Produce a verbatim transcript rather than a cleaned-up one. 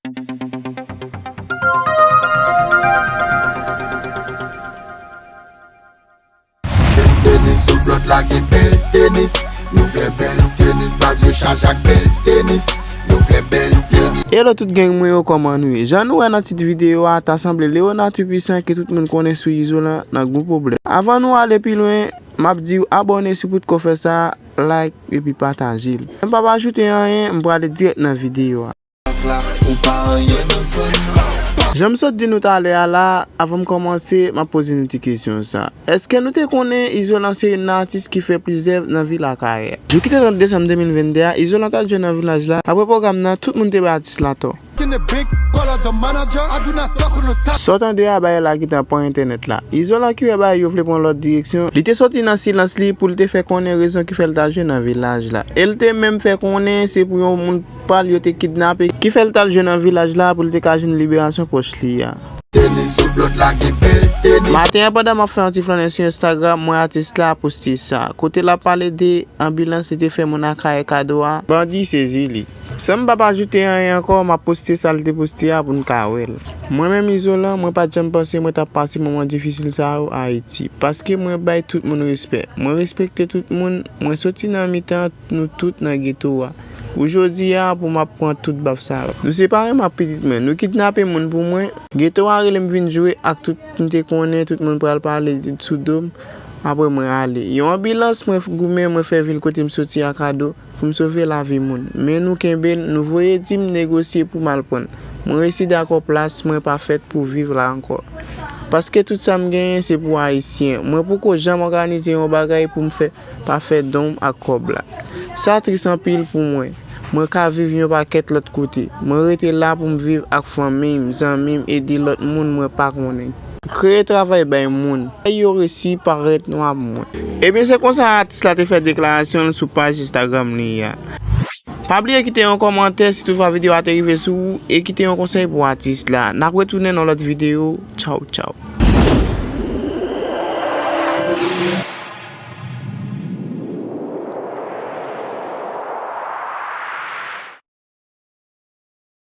Bèl tenis, Hublot lage bèl tenis. Nou fè bèl tenis, baz yo chaje ak bèl tenis. Nou fè bèl tenis. Hello tout gang mwen yo, kòman nou ye? Jan nou wè nan tit videyo a, ta sanble Léonard Tout Puissant ke tout moun konnen sou Izolan nan gwo pwoblèm. Avan nou ale pi lwen, m ap di w abòne si w potko fè sa, like epi pataje l. San m p ap ajoute anyen, m prale dirèk nan videyo a. Jan m sot di nou talè a la, avan m kòmanse, m ap poze nou ti kesyon sa. Èske nou te konnen Izolan se youn nan atis ki fè plis zèv nan vil Akayè? Jou ki te trant desanm de mil venn de a, Izolan t al jwe nan vilaj la. Apre pwogram nan, tout moun te bay atis la tò. Sa w tande a, bagay la gentan pran entènèt la. Izolan ki wè bagay yo vle pran lòt direksyon, li te soti nan silans li pou l te fè konnen rezon ki fè l t al jwe nan vilaj la. E l te menm fè konnen se pou yon moun pa l yo te kidnape, ki fè l t al jwe nan vilaj la pou l te ka jwenn liberasyon pwòch li a. Maten an, pandan m ap fè yon ti flannen sou Instagram, m wè atis la poste sa. Kote l ap pale de anbilans li te fè moun Akayè kado a, bandi sezi li. San m p ap ajoute anyen ankò, m ap poste sa l te poste a pou n ka wè l. Mwen menm Izolan, mwen pa t janm panse mwen t ap pase moman difisil sa yo Ayiti, paske mwen bay tout moun respè. Mwen respekte tout moun, mwen soti nan mitan nou tout nan geto a. Pou jodi a, pou m ap pran tout baf sa yo. Nou separe m ak pitit mwen, nou kidnape moun pou mwen. Geto a rele m vin jwe ak tout m te konnen, tout moun pral pale sou do m. Apre mwen ale. Yon anbilans mwen goumen, mwen fè vil kote m soti a kado pou m sove lavi moun. Men nou kenbe l, nou voye di m negosye pou m al pran l. Mwen resi dakò plas mwen pa fèt pou viv la ankò. Paske tout sa m genyen se pou Ayisyen. Mwen poko janm òganize yon bagay pou m fè pa fè don ak kòb la. Sa tris anpil pou mwen. Mwen ka viv yon pakèt lòt kote. Mwen rete la pou m viv ak fanmi m, zanmi m, ede lòt moun mwen pa konnen. Kreye travay bay moun. Fè yo resi parèt nwa pou mwen. Ebyen, se konsa atis la te fè deklarasyon l sou paj Instagram li a. Pa bliye kite yon kòmantè si toutfwa videyo a te rive sou ou e kite yon konsèy pou atis la. N ap retounen nan lòt videyo. Tchaw, tchaw.